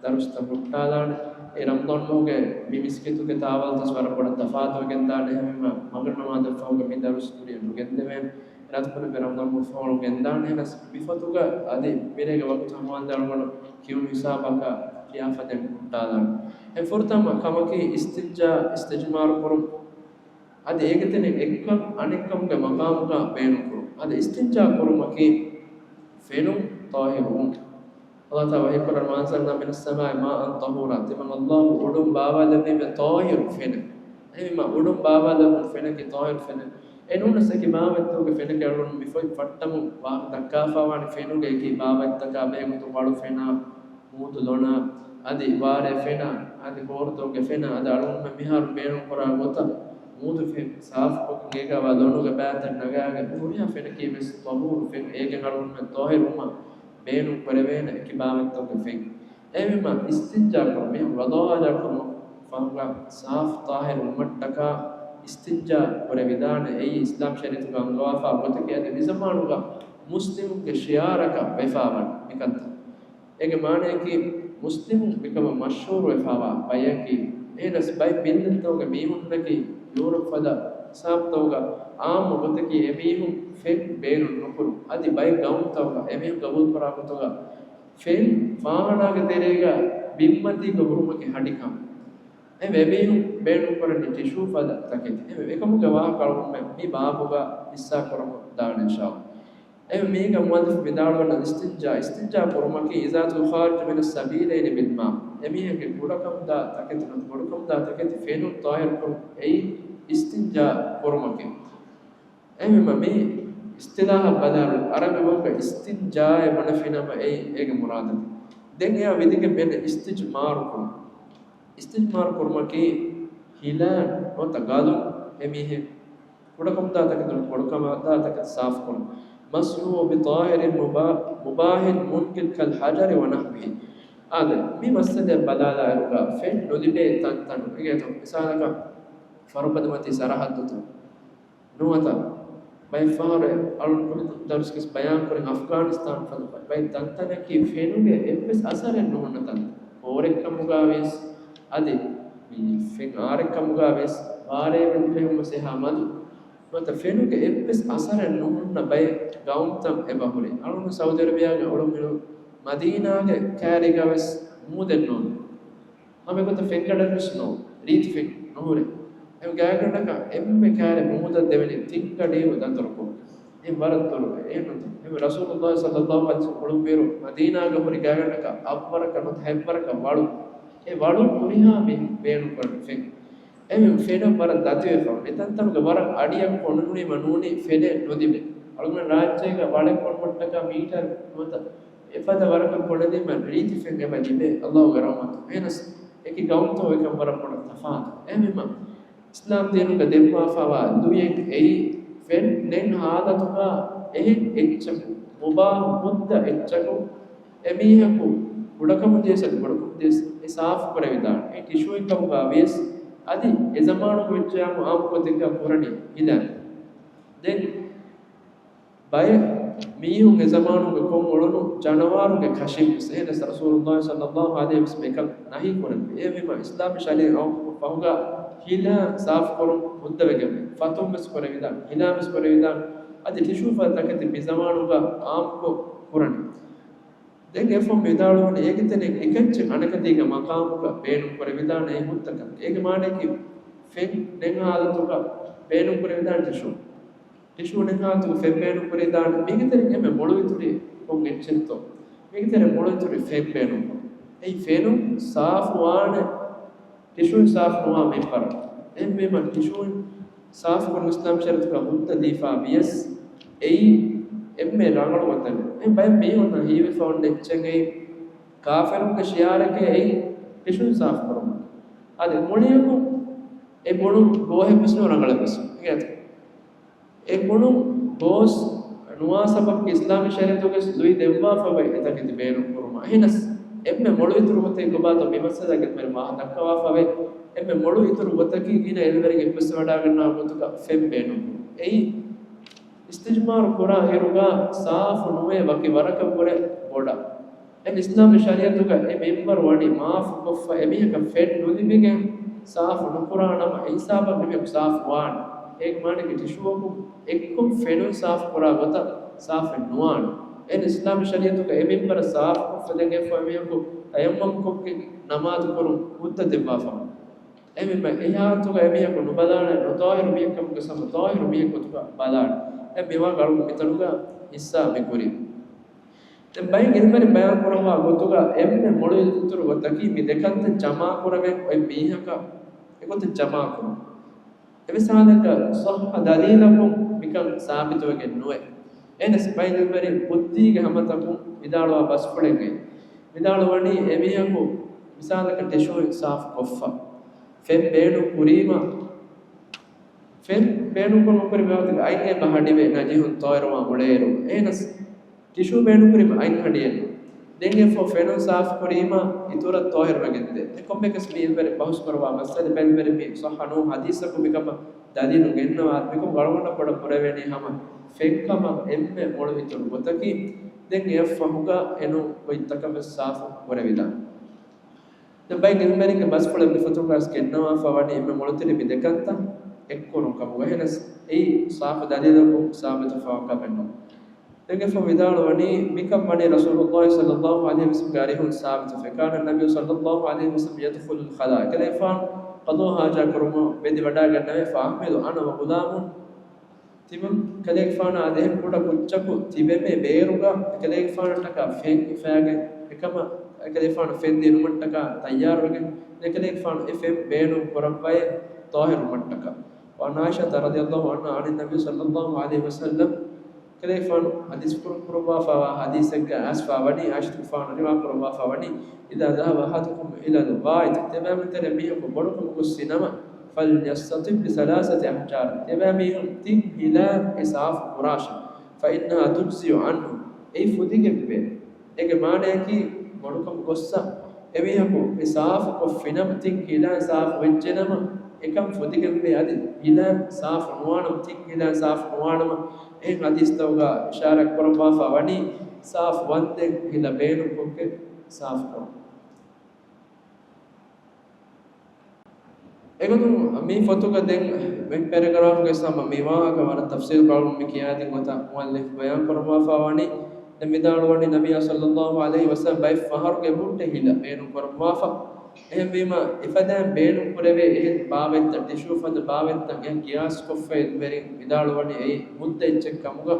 ދަރުސްތައް ހުއްޓާލާނެ. އެ ރަމަޟާން މަހުގެ މި މިސްކިތުގެ ތާވަލްތައް ވަރަށް ބޮޑަށް ތަފާތުވެގެންދާނެ. އެހެންވީމާ މަގްރިބް ނަމާދަށްފަހުގަ މި ދަރުސް ކުރިއަށް ނުގެންދެވޭނެ. އިރާދަކުރެއްވިޔާ ރަމަޟާން މަހު ފަހު ގެންދާނެ. އެހެނަސް މިފޮތުގަ އަދި މިރޭގެ ވަގުތު ހަމަވާންދެން އަޅުގަނޑު ކިޔުނު ހިސާބަކަށް ކިޔާފަ ދެން ހުއްޓާލާނެ. އެ ފުރަތަމަ ކަމަކީ އިސްތިންޖާ، އިސްތިޖްމާރު ކުރުން. އަދި އޭގެ ތެރެއިން އެއްކަން އަނެއްކަމުގެ މަގާމުގަ ބޭނުންކުރުން. އަދި އިސްތިންޖާ ކުރުމަކީ ފެނުން ޠާހިރުވުން. ﷲ ތަޢާލާ ވަޙީކުރަން، وأنزلنا من السماء ماء طهورا. ތިމަން ﷲ އުޑުން ބާވާލެއްވީމޭ ޠާހިރު ފެނެއް. އެހެންވީމާ އުޑުން ބާވާލެއްވުނު ފެނަކީ ޠާހިރު ފެނެއް. އެ ނޫނަސް އެކި ބާވަތްތަކުގެ ފެނެއްގެ އަޅުގަނޑު މި ފޮތް ފައްޓަމުން ވާހަކަ ދައްކާފާވާނެ ފެނުގެ އެކި ބާވަތްތަކާ ބެހޭގޮތުން ވަޅު ފެނާ، މޫދު ލޮނާ، އަދި ވާރޭ ފެނާ، އަދި ހޯރުތަކުގެ ފެނާ، އަދި އަޅުގަނޑުމެން މިހާރު ބޭނުންކުރާ ގޮތަށް މޫދު ފެން ސާފުކޮށްގެން އޭގަވާ ލޮނުގެ ބައިތައް ނަގާގެން ހުރިހާ ފެނަކީ ވެސް ޠަހޫރު ފެން. އޭގެން އަޅުގަނޑުމެން ޠާހިރުވުމަށް ބޭނުން ކުރެވޭނެ އެކި ބާވަތްތަކުގެ ފެން. އެހެންވީމާ އިސްތިންޖާ ކުރުން، މިހާރު ޤަޟާ ޙާޖާ ކުރުމަށް ފަހުގަ ސާފު ޠާހިރު ވުމަށްޓަކާ އިސްތިންޖާ ކުރެވިދާނެ. އެއީ އިސްލާމް ޝަރީޢަތުގަ އަންގަވާފާ ގޮތަކީ. އަދި މިޒަމާނުގަ މުސްލިމުންގެ ޝިޢާރަކަށް ވެފާވަން މިކަންތައް. އޭގެ މާނަޔަކީ، މުސްލިމުން މިކަމަށް މަޝްހޫރުވެފާވާ ބަޔަކީ. އެހެނަސް ބައެއް މިލަތްތަކުގެ މީހުންނަކީ ޔޫރަޕް ފަދަ ހިސާބުތަކުގަ އާއްމު ގޮތަކީ އެމީހުން ފެން ބޭނުން ނުކުރުން. އަދި ބައެއް ގައުމުތަކުގަ އެމީހުން ގަބޫލުކުރާ ގޮތުގަ ފެން ފާހަނާގެ ތެރޭގަ ބިންމަތީގަ ހުރުމަކީ ހަޑިކަމެއް. އެހެންވެ، އެމީހުން ބޭނުންކުރަނީ ޓިޝޫ ފަދަ ތަކެތި. އެހެންވެ، އެކަމުގެ ވާހަކަ އަޅުގަނޑުމެން މި ބާބުގަ ހިއްސާ ކުރަމުން ދާނެ އިންޝާﷲ. އެހެންވެ، މީގަ މުއައްލިފު ވިދާޅުވަނީ އިސްތިންޖާ، އިސްތިންޖާ ކުރުމަކީ إزالة الخارج من السبيلين بالماء. އެމީހެއްގެ ކުޑަކަމުދާ ތަކެތި ނުވަތަ ބޮޑުކަމުދާ ތަކެތި ފެނުން ޠާހިރު ކުރުން. އެއީ އިސްތިންޖާ ކުރުމަކީ. އެހެންވީމަ މި އިސްތިލާހަށް ބަލާއިރު، ޢަރަބި ބަހުގަ އިސްތިންޖާއޭ ބުނެފިނަމަ އެއީ އޭގެ މުރާދަކީ. ދެން އެއާ ވިދިގެން މިއަންނަ އިސްތިޖްމާރު ކުރުން. އިސްތިޖްމާރު ކުރުމަކީ ހިލާން ނުވަތަ ގަލުން އެމީހެއް ކުޑަކަމުދާ ތަކެތި ނުވަތަ ބޮޑުކަމުދާ ތަކެތި ސާފުކުރުން. مسحه بطاهر مبا-، مباح منقٍ كالحجر ونحوه. އާދެ، މި މައްސަލައަށް ބަލާލާއިރުގަ ފެން ނުލިބޭ ތަންތަނު އިނގޭތޯ. މިސާލަކަށް، ފަރުބަދަމަތީ ސަރަހައްދުތައް ނުވަތަ ބައެއް ފަހަރު އަޅުން ދަރުސްގަސް ބަޔާންކުރިން އަފްޣާނިސްތާން ފަދަ ބައެއް ތަންތަނަކީ ފެނުގެ އެއްވެސް އަސަރެއް ނުހުންނަ ތަން. ހޯރެއްކަމުގަ ވިޔަސް އަދި މި ފެން އާރެއްކަމުގަ ވިޔަސް ވާރޭ ބެހުމަށް އެހާ މަދު ނުވަތަ ފެނުގެ އެއްވެސް އަސަރެއް ނުހުންނަ ބައެއް ގައުމުތައް އެބަހުރި. އަޅުން ސައުދީ އަރަބިޔާގެ އުޅުނު މަދީނާގެ ކައިރީގަ ވެސް މޫދެއް ނޯން. ހަމަ އެގޮތަށް ފެންގަޑެއް ވެސް ނޯ، ރީތި ފެން ނުހުރޭ. އެ ގާތްގަނޑަކަށް އެންމެ ކައިރި މޫދަށް ދެވެނީ ތިންގަޑިއިރު ދަތުރުކޮށް. އެ ވަރަށް ދުރު އެ ނުތަ. އެ ރަސޫލުﷲ ޞައްލަﷲ ޢަލައިހި ވަސައްލަމަ އުޅުންވިއިރު މަދީނާގަ ހުރި ގާތްގަނޑަކަށް އަށްވަރަކަށް ނުވަތަ ހަތްވަރަކަށް ވަޅު. އެ ވަޅު ހުރިހާ މީހުން ބޭނުންކުރަން ފެން. އެ ފެނަށް ވަރަށް ދަތިވެފަ. މިތަންތަނުގެ ވަރަށް އަޑިއަށް ކޮނުނުވީމަ ނޫނީ ފެނެއް ނުލިބޭ. އަޅުގަނޑު ރާއްޖޭގަ ވަޅެއް ކޮނުމަށްޓަކާ މީޓަރު ނުވަތަ އެފަދަ ވަރަކަށް ކޮނެލީމަ ރީތި ފެން އެބަ ލިބޭ، ﷲގެ ރަޙްމަތުން. އެހެނަސް އެކި ގައުމުތަކު އެކަން ވަރަށް ބޮޑަށް ތަފާތު. އެހެންވީމަ، އިސްލާމް ދީނުގަ ދެއްވާފާވާ ލުޔެއް އެއީ ފެން ނެތް ހާލަތުގަ އެހެން އެއްޗަކު، މުބާހު ހުއްދަ އެއްޗަކު އެމީހަކު ކުޑަކަމުން ދިޔަސް އަދި ބޮޑުކަމުން ދިޔަސް އެ ސާފު ކުރެވިދާނެ. އެ ޓިޝޫއެއްކަމުގަ ވިޔަސް އަދި އެ ޒަމާނުގަ ވެއްޖެޔާމު އާއްމުކޮށް ދެއްކާ ކުރަނީ ހިލާ. ދެން ބައެއް މީހުން އެ ޒަމާނުގެ ކޮން އުޅުނު ޖަނަވާރުގެ ކަށިން ވެސް އެހެނަސް ރަސޫލުﷲ ޞައްލަﷲ ޢަލައިހި ވަސައްލަމަ އެކަން ނަހީ ކުރެއްވި. އެހެންވީމަ އިސްލާމީ ޝަރީޢަތު ފަހުގަ ހިލާ ސާފު ކުރުން ހުއްދަވެގެން ފަތުން ވެސް ކުރެވިދާނެ، ހިލާ ވެސް ކުރެވިދާނެ. އަދި ޓިޝޫ ފަދަ ތަކެތި މި ޒަމާނުގަ އާއްމުކޮށް ކުރަނީ. ދެން އެފަހުން ވިދާޅުވަނީ އޭގެ ތެރެއިން އެކައްޗެއް އަނެކަތީގެ މަޤާމުގަ ބޭނުން ކުރެވިދާނެ އެ ހުއްދަކަން. އޭގެ މާނައަކީ ފެން ނެތް ހާލަތުގަ ބޭނުން ކުރެވިދާނެ ޓިޝޫ. ޓިޝޫ ނެތް ހާލަތުގަ ފެން ބޭނުން ކުރެވިދާނެ. މީގެ ތެރެއިން އެންމެ މޮޅު އިތުރީ ކޮން އެއްޗެއްތޯ؟ މީގެ ތެރެއިން މޮޅު އިތުރީ ފެން ބޭނުން ކުރުން. އެއީ ފެނުން ސާފު ވާނެ ޓިޝޫއިން ސާފު ނުވާ މިންވަރަށް. އެހެންވީމަ ޓިޝޫއިން ސާފު ކުރުން އިސްލާމް ޝަރީޢަތުގަ ހުއްދަ ދީފާ ވިޔަސް އެއީ އެންމެ ރަނގަޅު ގޮތެއް. އެ ބައެއް މީހުންނަށް ހީވެފަ އޮންނަ އެއްޗެއް އެއީ ކާފިރުންގެ ޝިޢާރެކޭ އެއީ ޓިޝޫއިން ސާފު ކުރުމަށް. އަދި މުޅިއަކު އެ ބުނުން ގޯހެއް ވެސް ނޫން ރަނގަޅެއް ވެސް. އެ ބުނުން ގޯސް ނުވާ ސަބަބަކީ އިސްލާމީ ޝަރީޢަތުގައި ލުއި ދެއްވާފަވޭ އެތަކެތި ބޭނުން ކުރުމަށް. އެހެނަސް އެންމެ މޮޅު އިތުރު ގޮތެއް ކޮބާތޯ މި މައްސަލާގެ މައިންބަފަވާ ދައްކަވާފަވޭ. އެންމެ މޮޅު އިތުރު ގޮތަކީ ގިނަ އެއްވެރިން އެއްބަސްވަޑާގަންނަވާ ގޮތުގަ ފެން ބޭނުން ކުރުން. އެއީ އިސްތިޖްމާރު ކުރާ އިރުގަ ސާފު ނުވޭ ވަކި ވަރަކަށްވުރެ ބޮޑަށް. ދެން އިސްލާމީ ޝަރީޢަތުގަ އެ މިންވަރު ވަނީ މާފު ކޮށްފަ އެމީހަކަށް ފެން ނުލިބިގެން ސާފު ނުކުރާނަމަ އެ ހިސާބަށް އެމީހަކު ސާފު ވާނެ. އޭގެ މާނައަކީ ޓިޝޫއަކުން އެއްކޮށް ފެނުން ސާފު ކުރާ ގޮތަށް ސާފެއް ނުވާނެ. އެހެން އިސްލާމީ ޝަރީޢަތުގަ އެ މިންވަރަށް ސާފު ކޮށްފަ ދެން އެއަށްފަހު އެމީހަކު ތަޔައްމަމް ކޮށްގެން ނަމާދު ކުރުން ހުއްދަ ދެއްވާފަ. އެހެންވީމަ އެ ހާލަތުގަ އެމީހަކު ނުބަލާނެ، ނުޠާހިރު މީހެއްކަމުގެ ސަމަ ޠާހިރު މީހެއް ގޮތުގަ ބަލާނެ. ދެން މިވާ ގަޅު މިތަނުގަ ހިއްސާ މިކުރީ. ދެން ބައެއް އިލްމުވެރިން ބަޔާން ކުރައްވާ ގޮތުގަ އެންމެ މޮޅު އިތުރު ގޮތަކީ މި ދެކަންތައް ޖަމާކުރެވެން އޮތް މީހަކަށް އެގޮތަށް ޖަމާކުރުން. އެވެސް ހާލަތަކަށް ޞައްޙަ ދަލީލަކުން މިކަން ސާބިތުވެގެން ނުވޭ. އެހެނަސް ބައެއް އިލްމުވެރިން ބުއްދީގެ ހަމަތަކުން ވިދާޅުވާ ބަސްފުޅެއްގައި ވިދާޅުވަނީ އެމީހަކު މިސާލަކަށް ޓިޝޫއިން ސާފު ކޮށްފަ ފެން ބޭނުން ކުރީމަ، ފެން ބޭނުން ކުރުމަށް ކުރި މިވާތުގެ އަތް އެބަ ހަޑިވެ ނަޖިހުން ޠާހިރުވާން އުޅޭއިރު. އެހެނަސް ޓިޝޫ ބޭނުން ކުރީމަ އަތް ހަޑިއެއް ނޫން. ދެން އެއަށްފަހު ފެނުން ސާފު ކުރީމަ އިތުރަށް ޠާހިރުވެގެންދޭ. އެ ކޮންމެއަކަސް މި އިލްމުވެރިން ބަހުސް ކުރައްވާ މައްސަލަ ބައެއް އިލްމުވެރިން މި ޞައްޙަ ނޫން ޙަދީޘަކުން މިކަމަށް ދަލީލު ގެންނަވާ މިކަމު ގަޅުގަނޑަށް ބޮޑަށް ކުރެވޭނީ ހަމަ ފެންކަމަށް އެންމެ މޮޅު އިތުރު ގޮތަކީ. ދެން އެއަށްފަހުގަ އެނޫން ގޮތްތަކަށް ވެސް ސާފު ކުރެވިދާނެ. ދެން ބައެއް އިލްމުވެރިންގެ ބަސްފުޅެއް މި ފޮތުގަސް ގެންނަވާފަ ވަނީ އެންމެ މޮޅުތިރި މި ދެކަންތައް އެއްކުރުން ކަމުގަ. އެހެނަސް އެއީ ސާފު ދަލީލަކުން ސާބިތުވާ ކަމެއް ނޫން. ދެން އެފަ ވިދާޅުވަނީ މިކަން ވަނީ ރަސޫލުﷲ ޞައްލަﷲ ޢަލައިހި ވަސައްލަމްގެ އަރިހުން ސާބިތު. ފަކާނަ ނަބިއްޔު ޞައްލަﷲ ޢަލައިހި ވަސައްލަމް ޔަދްޚުލުލް ޚަލާ. ކަލޭގެފާނު ޤަޟާ ޙާޖާ ކުރުމަށް ވެދި ވަޑާގަންނަވޭ. ފައަޙްމިލު އަނަ ވަޣުލާމުން. ތިމަން ކަލޭގެފާނާ އަދި އެހެން ކުޑަ ކުއްޖަކު ތިބެމޭ ބޭރުގަ ކަލޭގެފާނަށްޓަކާ ފެން ހިފާގެން އެކަމަށް ކަލޭގެފާނު ފެން ދިނުމަށްޓަކާ ތައްޔާރުވެގެން ދެން ކަލޭގެފާނު އެ ފެން ބޭނުން ކުރައްވައޭ ޠާހިރުވުމަށްޓަކާ. وعن عائشة رضي الله عنها عن النبي صلى الله عليه وسلم ކަލޭގެފާނު ޙަދީޘް ކުރު-، ކުރައްވާފައިވާ ޙަދީޘެއްގަ އައިސްފަ ވަނީ، ޢާއިޝަތުގެފާނު ރިވާ ކުރައްވާފަ ވަނީ، إذا ذهب أحدكم إلى الغائط، ތިޔަބައިމީހުން ބޮޑުކަމުގަ ގޮއްސިނަމަ، فليستتب بثلاثة أحجار، ތިޔަބައިމީހުން ތިން ހިލާ އެ ސާފު ކުރާށެ، فإنها تجزئ عنه، އެއީ ފުދިގެންވޭ. އޭގެ މާނައަކީ ބޮޑުކަމުގަ ގޮއްސަ އެމީހަކު އެ ސާފު ކޮށްފިނަމަ، ތިން ހިލާ ސާފު ވެއްޖެނަމަ، އެކަން ފުދިގެންވޭ. އަދި ހިލާ ސާފު ނުވާނަމަ، ތިން ހިލާ ސާފު ނުވާނަމަ، އެހެން ޙަދީޘްތަކުގަ އިޝާރާތް ކުރައްވާފަ ވަނީ، ސާފު ވަންދެން ހިލަ ބޭނުންކޮށްގެން ސާފު ކުރުން. އެގޮތުން މި ފޮތުގަ ދެން މި ޕެރެގްރާފްގެ ސަމަ މި ވާހަކަ ވަރަށް ތަފްސީލު ގަޅުން މި ކިޔާދިން ގޮތަށް މުއައްލިފް ބަޔާން ކުރައްވާފަ ވަނީ، ދެން ވިދާޅުވަނީ ނަބިއްޔާ ޞައްލަﷲ ޢަލައިހި ވަސައްލަމް ބައެއް ފަހަރުގެ ބުއްޓެއް ހިލަ ބޭނުން ކުރައްވާފަ. އެހެންވީމަ، އެފަދައިން ބޭނުން ކުރެވޭ އެހެން ބާވަތްތައް، ޓިޝޫ ފަދަ ބާވަތްތައް އެހެން ގިޔާސް ކޮށްފަ އިލްމުވެރިން ވިދާޅުވަނީ އެއީ ހުއްދަ އެއްޗެއް ކަމުގަ.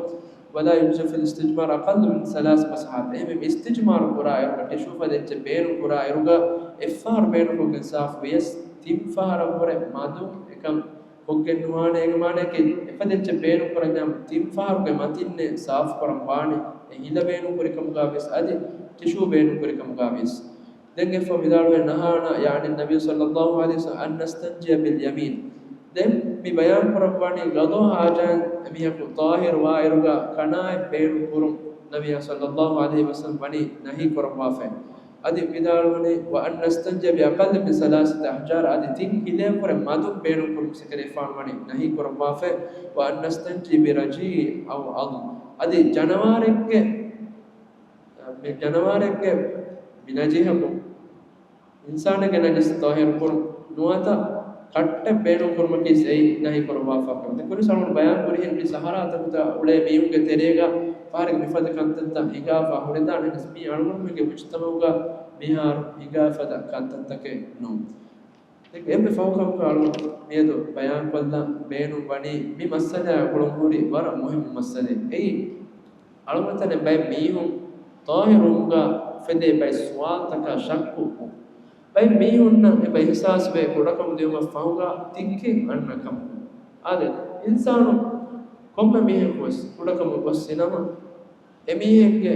ولا يجزئ في الاستجمار أقل من ثلاث مسحات. އެހެންވީމަ، އިސްތިޖްމާރު ކުރާ އިރުގަ، ޓިޝޫ ފަދަ އެއްޗެއް ބޭނުން ކުރާ އިރުގަ، އެއްފަހަރު ބޭނުންކޮށްގެން ސާފު ވިޔަސް، ތިން ފަހަރަށްވުރެ މަދުން އެކަން ކޮށްގެން ނުވާނެ. އޭގެ މާނައަކީ، އެފަދަ އެއްޗެއް ބޭނުން ކުރަންޏާ ތިން ފަހަރުގެ މަތިންނޭ ސާފު ކުރަން ވާނެ. އެ ހިލަ ބޭނުން ކުރިކަމުގަ ވިޔަސް އަދި ޓިޝޫ ބޭނުން ކުރިކަމުގަ ވިޔަސް. ދެން އެއަށްފަހު ވިދާޅުވޭ، نهانا، يعني النبي صلى الله عليه وسلم، أن نستنجي باليمين. ދެން މި ބަޔާން ކުރައްވާނީ ގަޟާ ޙާޖާތް އެމީހަކު ޠާހިރު ވާއިރުގަ ކަނާތް ބޭނުން ކުރުން ނަބިއްޔާ ޞައްލައްލާހު ޢަލައިހި ވަސައްލަމް ވަނީ ނަހީ ކުރައްވާފައި. އަދި ވިދާޅުވަނީ، "وأن نستنجي بأقل من ثلاثة أحجار"، އަދި ތިން ހިލޭ ކުރެ މަދުން ބޭނުން ކުރުމުން ސިކަރީފާނު ވަނީ ނަހީ ކުރައްވާފައި. "وأن نستنجي برجيع أو عظم"، އަދި ޖަނަވާރެއްގެ، މި ޖަނަވާރެއްގެ މި ނަޖީހަކު އިންސާނެއްގެ ނަޖަސް ޠާހިރު ކުރުން ނުވަތަ ކައްޓެއް ބޭނުން ކުރުމަކީ އެއީ ނަހީ ކުރައްވާފާ ކަމެއް. ދެން ކުރިން އަޅުގަނޑު ބަޔާން ކުރިހެން މި ސަހަރާ ތަކުތައް އުޅޭ މީހުންގެ ތެރޭގަ ފަހަރެއްގެ މިފަދަ ކަންތައްތައް ހިނގާފާ ހުރެދާނެ. އެހެނަސް މީ އަޅުގަނޑުމެންގެ މުޖުތަމަޢުގަ މިހާރު ހިނގާފަދަ ކަންތައްތަކެއް ނޫން. ދެން އެންމެ ފަހު ކަމަކަށް އަޅުގަނޑު މިއަދު ބަޔާންކޮށްލަން ބޭނުން ވަނީ މި މައްސަލައާ ގުޅުންހުރި ވަރަށް މުހިއްމު މައްސަލައެއް. އެއީ އަޅުގަނޑު ތަނެއް ބައެއް މީހުން ޠާހިރުވުމުގަ އުފެދޭ ބައެއް ސުވާލުތަކާ ޝައްކު. ބައެއް މީހުންނަށް އެބަ އިޙްސާސްވޭ ކުޑަކަމުދިއުމަށް ފަހުގަ ތިއްކެއް އަންނަ ކަމަށް. އާދެ، އިންސާނު ކޮންމެ މީހަކުވެސް ކުޑަކަމުން ގޮއްސިނަމަ، އެމީހެއްގެ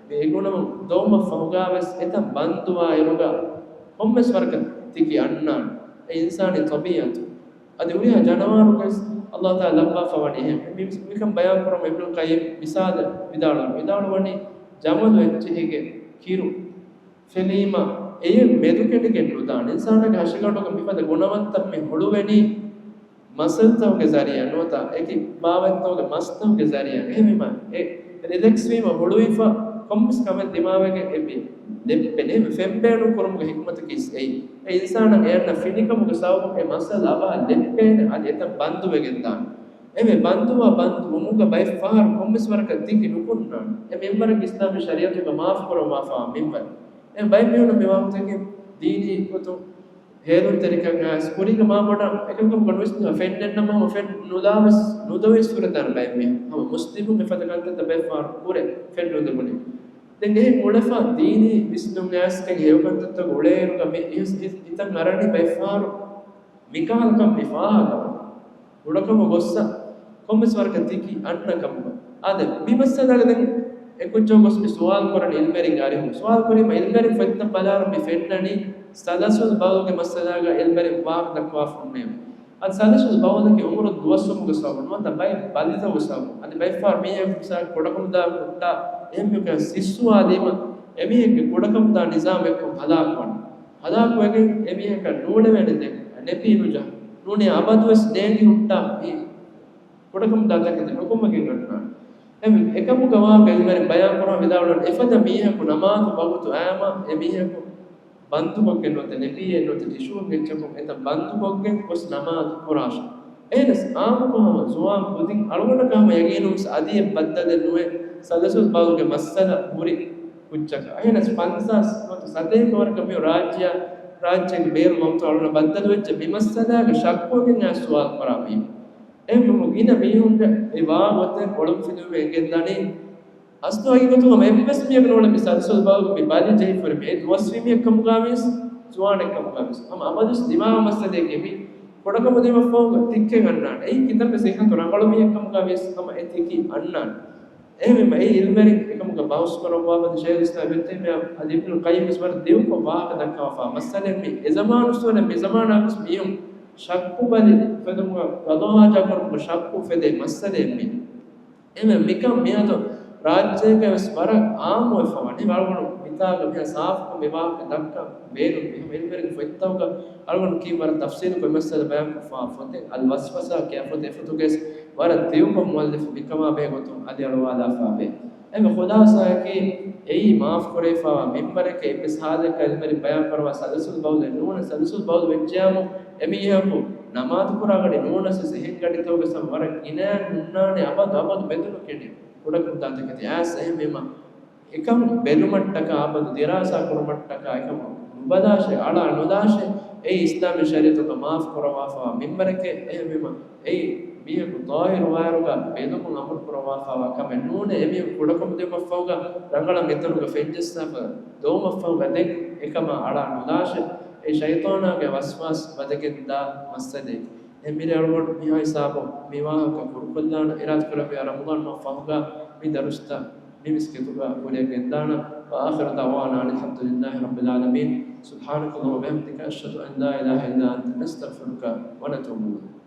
އެ ގުނަމުން ދޮވުމަށް ފަހުގަވެސް އެތަން ބަންދުވާއިރުގަ ކޮންމެސް ވަރަކަށް ތިކި އަންނާނެ. އެ އިންސާނީ ޠަބީޢަތު. އަދި ހުރިހާ ޖަނަވާރުގަވެސް ﷲ ތަޢާލާ ލައްވާފަ ވަނީ އެހެން. މި-، މިކަން ބަޔާން ކުރަމުން އިބްނުލް ޤައްޔިމް މިސާލެއް ވިދާޅުވަނީ، ވިދާޅުވަނީ ޖަމަލު އެއްޗެހިގެ ކިރު ފެލީމަ އެޔަށް މެދުކެނޑިގެން ނުދާނެ. އިންސާނާގެ ހަށިގަނޑުގަ މިފަދަ ގުނަވަންތައް މި ހުޅުވެނީ މަސަލްތަކުގެ ޒަރީޢާ ނުވަތަ އެކި ބާވަތްތަކުގެ މަސްތަކުގެ ޒަރީޢާ. އެހެންވީމަ އެ ރިލެކްސް ވީމަ ހުޅުވިފަ ކޮންމެސް ކަމެއް ދިމާވެގެން އެބި ލެއްޕެނެ. އެހެން ފެންބޭނުން ކުރުމުގެ ޙިކްމަތަކީ އެއީ. އެ އިންސާނަށް އެ އަންނަ ފިނިކަމުގެ ސަބަބުން އެ މައްސަލަ އަވަހަށް ލެއްޕޭނެ އަދި އެތަން ބަންދުވެގެން ދާނެ. އެމެ ބަންދުވާ ބަންދު ވުމުގަ ބައެއް ފަހަރު ކޮންމެސް ވަރަކަށް ތިކި ނުކުންނާނެ. އެ މިންވަރަކީ އިސްލާމީ ޝަރީޢަތުގަ މާފު ކުރައްވާފަވާ މިންވަރެއް. އެ ބައެއް މީހުން މި ވާހަކަތަކެއް ދީނީ ގޮތުން ހޭލުންތެރިކަން އައިސް ކުރީގަ މާބޮޑަށް އެކަމަކު ނުވިސްނުމަ ފެންނެންނަމަ ހަމަ ފެން ނުލާވެސް ނުދޮވެސް ހުރެދާނެ ބައެއް މީހުން. ހަމަ މުސްލިމުން އެފަދަ ކަންތައްތައް ބައެއް ފަހަރު ކުރޭ ފެން ނުލިބުނީ. ދެން އެހެން އުޅެފަ ދީނީ ވިސްނުން އައިސް ކަން ހެޔޮ ކަންތައްތަކަށް އުޅޭއިރުގަ މި އިސް-، އިސް-، ހިތަށް އަރަނީ ބައެއް ފަހަރު މިކަހަލަ ކަން މި ފާހަގަ ކުޑަކަމަށް ގޮއްސަ ކޮންމެސް ވަރަކަށް ތިކި އަންނަ ކަމުގަ. އާދެ، މި މައްސަލާގަ ދެން އެ ކުއްޖާ ގޮސް މި ސުވާލު ކުރަނީ އިލްމެރިންގެ އަރިހުން. ސުވާލު ކުރީމަ އިލްމެރިން ފޮތްތައް ބަލާއިރު މި ފެންނަނީ ސަލަސުލް ބައުލްގެ މައްސަލާގަ އިލްމެރިން ވާހަކަ ދައްކަވާފަ ހުންނެވެ. އަދި ސަލަސުލް ބައުލަކީ އުމުރުން ދުވަސްވުމުގެ ސަބަބުން ނުވަތަ ބައެއް ބަލިތަކުގެ ސަބަބުން. އަދި ބައެއް ފަހަރު މީހަކު މިސާލަކަށް ކުޑަކަމުދާ ހުއްޓާ އެހެން މީހަކު ސިއްސުވާލީމަ އެމީހެއްގެ ކުޑަކަމުދާ ނިޒާމް އެއްކޮށް ހަލާކުވަން. ހަލާކުވެގެން އެމީހަކަށް ނޫޅެވޭނެ ދެން ނެޕީ ނުޖަހާ. ނޫނީ އަބަދުވެސް ނޭނގި ހުއްޓާ މި ކުޑަކަމުދާ ތަކެތި ނުކުމެގެން އަންނާނެ. އެ އެކަމުގަ ވާހަކަ އިލްމެރިން ބަޔާން ކުރާ ވިދާޅުވަން އެފަދަ މީހަކު ނަމާދު ވަގުތު އައިމަ އެ މީހަކު ބަންދުކޮށްގެން ނުވަތަ ނެޕީއެއް ނުވަތަ ޓިޝޫއެއް އެއްޗަކުން އެތަން ބަންދުކޮށްގެން ގޮސް ނަމާދު ކުރާށޭ. އެހެނަސް އާންމުކޮށް ހަމަ ޒުވާން ކުދިން އަޅުގަނޑަކަށް ހަމަ ޔަގީނުވެސް އަދި އެއް ބައްދަލެއް ނުވޭ ސަލަސުލް ބައުލްގެ މައްސަލަ ހުރި ކުއްޖަކަށް. އެހެނަސް ފަންސާސް ނުވަތަ ސަތޭކަ ވަރަކަށް މި ރާއްޖެއަށް، ރާއްޖޭގެ ބޭރު ވަގުތު އަޅުގަނޑަށް ބައްދަލުވެއްޖެ މި މައްސަލާގެ ޝައްކުވެގެން އައި ސުވާލު ކުރާ މީހުން. އެހެންވީމަ ގިނަ މީހުންގެ އެ ވާ ގޮތެއް އޮޅުންފިލުވި އެނގެންދަނީ އަސްލު ހަގީގަތުގަ ހަމަ އެއްވެސް މީހަކު ނޫޅެ މި ސަލަސުލް ބައުލް މި ބަލި ޖެހިފަ ހުރި މި އެ ދުވަސްވީ މީހެއް ކަމުގަވިޔަސް ޒުވާނެއް ކަމުގަވިޔަސް ހަމަ އަބަދުވެސް ދިމާވާ މައްސަލައެކޭ މި ކުޑަކަމުދިއުމަށްފަހު ތިއްކެއް އަންނާނެ. އެއީ ކިތަންމެ ސިއްހަތު ރަނގަޅު މީހެއް ކަމުގަވިޔަސް ހަމަ އެ ތިކި އަންނާނެ. އެހެންވީމަ އެއީ އިލްމެރިން އެކަމުގަ ބަހުސް ކުރައްވާފަދަ ޝައިޚުލް އިސްލާމް އިބްނު ތައިމިއްޔާ އަދި އިބްނުލް ޤައްޔިމް ވެސް ވަރަށް ދިއުކޮށް ވާހަކަ ދައްކަވާފަ މައްސަލައެއް މީ. އެ ޒަމާނުއްސުވަރެ މި ޒަމާނާ ގޮސް މީހުން ޝައްކު ބަލި އުފެދުމުގަ ޤަޟާ ޙާޖާ ކުރުމުގަ ޝައްކު އުފެދޭ މައްސަލައެއް މީ. އެމެ މިކަން މިއަދު ރާއްޖޭގަ ވެސް ވަރަށް އާއްމުވެފަ ވަނީ. އަޅުގަނޑު މިތާގަ މިހާ ސާފުކޮށް މި ވާހަކަ ދައްކަން ބޭނުން މި ހަމަ އިލްމެރިން ފޮތްތަކުގަ އަޅުގަނޑު ކީ ވަރަށް ތަފްސީލުކޮށް މައްސަލަ ބަޔާންކޮށްފަ ފޮތެއް އަލް ވަސްވަސާ ކިޔާ ފޮތެއް. އެފޮތުގައި ވަރަށް ދިއުކޮށް މުއައްލިފު މިކަމާ ބެހޭ ގޮތުން އަލިއަޅުވާލާފަ ވޭ. އެމެ ޚުލާސާއަކީ އެއީ މާފު ކުރެވިފައިވާ މިންބަރެކޭ އެއްވެސް ހާލެއްގަ އިލްމެރިން ބަޔާން ކުރައްވާ ސަލަސުލް ބައުލެއް ނޫނަސް، ސަލަސުލް ބައުލް ވެއްޖެޔާމު އެމީހަކު ނަމާދު ކުރާ ގަޑި ނޫނަސް ވެސް އެހެން ގަޑިތަކުގަ ސަމް ވަރަށް ގިނައިން ހުންނާނެ އަބަދު އަބަދު މެދުނުކެނޑި ކުޑަކުދާ ތަކެތި އައިސް. އެހެންވީމަ އެކަން ބެލުމަށްޓަކާ އަބަދު ދިރާސާ ކުރުމަށްޓަކާ އެކަމަށް ނުބަލާށޭ، އަޅާ ނުލާށޭ. އެއީ އިސްލާމީ ޝަރީޢަތުގަ މާފު ކުރައްވާފައިވާ މިންބަރެކޭ. އެހެންވީމަ އެއީ މީހަކު ޠާހިރު ވާއިރުގަ ބެލުމުން އަމުރު ކުރައްވާފައިވާ ކަމެއް ނޫނޭ. އެމީހަކު ކުޑަކަމުދިއުމަށްފަހުގަ ރަނގަޅަށް އެތަނުގަ ފެންޖައްސާފަ ދޮވުމަށްފަހުގަ ދެން އެކަމާ އަޅާ ނުލާށޭ. އެ ޝައިޠާނާގެ ވަސްވާސް ވަދެގެންދާ މައްސަލައެއް. އެހެންވީމަ އަޅުގަނޑު މިހާ ހިސާބުން މި ވާހަކަ ކުރުކޮށްލާނަން. އިރާދަކުރެއްވިޔާ ރަމަޟާން މަހު ފަހުގަ މި ދަރުސްތައް މި މިސްކިތުގަ ކުރިއަށް ގެންދާނަން. وآخر دعوانا أن الحمد لله رب العالمين. سبحانك اللهم وبحمدك، أشهد أن لا إله إلا أنت، نستغفرك ونتوب إليك.